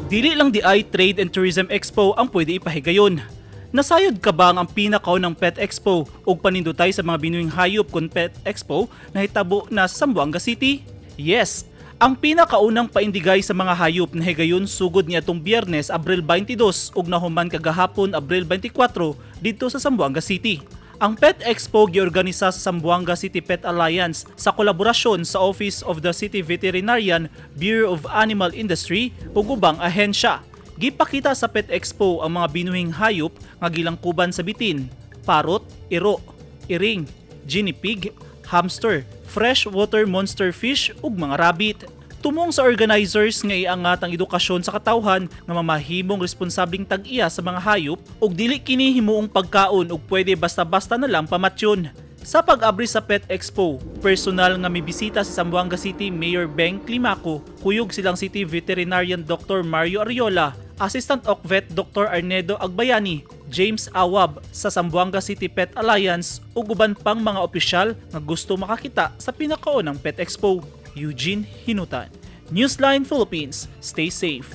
Dili lang diay Trade and Tourism Expo ang pwede ipahigayon. Nasayod ka ba ang pinakaunang Pet Expo ug panindotay sa mga binuhing hayop kon Pet Expo nahitabo na sa Zamboanga City? Yes, ang pinakaunang paindigay sa mga hayop na higayon sugod niadtong Biyernes, Abril 22 ug nahuman kagahapon, Abril 24, didto sa Zamboanga City. Ang Pet Expo giorganisa sa Zamboanga City Pet Alliance sa kolaborasyon sa Office of the City Veterinarian, Bureau of Animal Industry ug ubang ahensya. Gipakita sa Pet Expo ang mga binuhing hayop nga gilangkuban sa bitin, parrot, iro, iring, guinea pig, hamster, freshwater monster fish ug mga rabbit. Tumong sa organizers nga iangat ang edukasyon sa katawhan nga mamahimong responsableng tag-iya sa mga hayop ug dili kini himuong pagkaon ug pwede basta-basta na lang pamatyon. Sa pag-abri sa Pet Expo, personal nga mibisita si Zamboanga City Mayor Beng Climaco, kuyog silang City Veterinarian Dr. Mario Ariola, Assistant OCVET Dr. Arnedo Agbayani, James Awab sa Zamboanga City Pet Alliance ug uban pang mga opisyal nga gusto makakita sa pinakaunang Pet Expo. Eugene Hinutan, Newsline Philippines. Stay safe.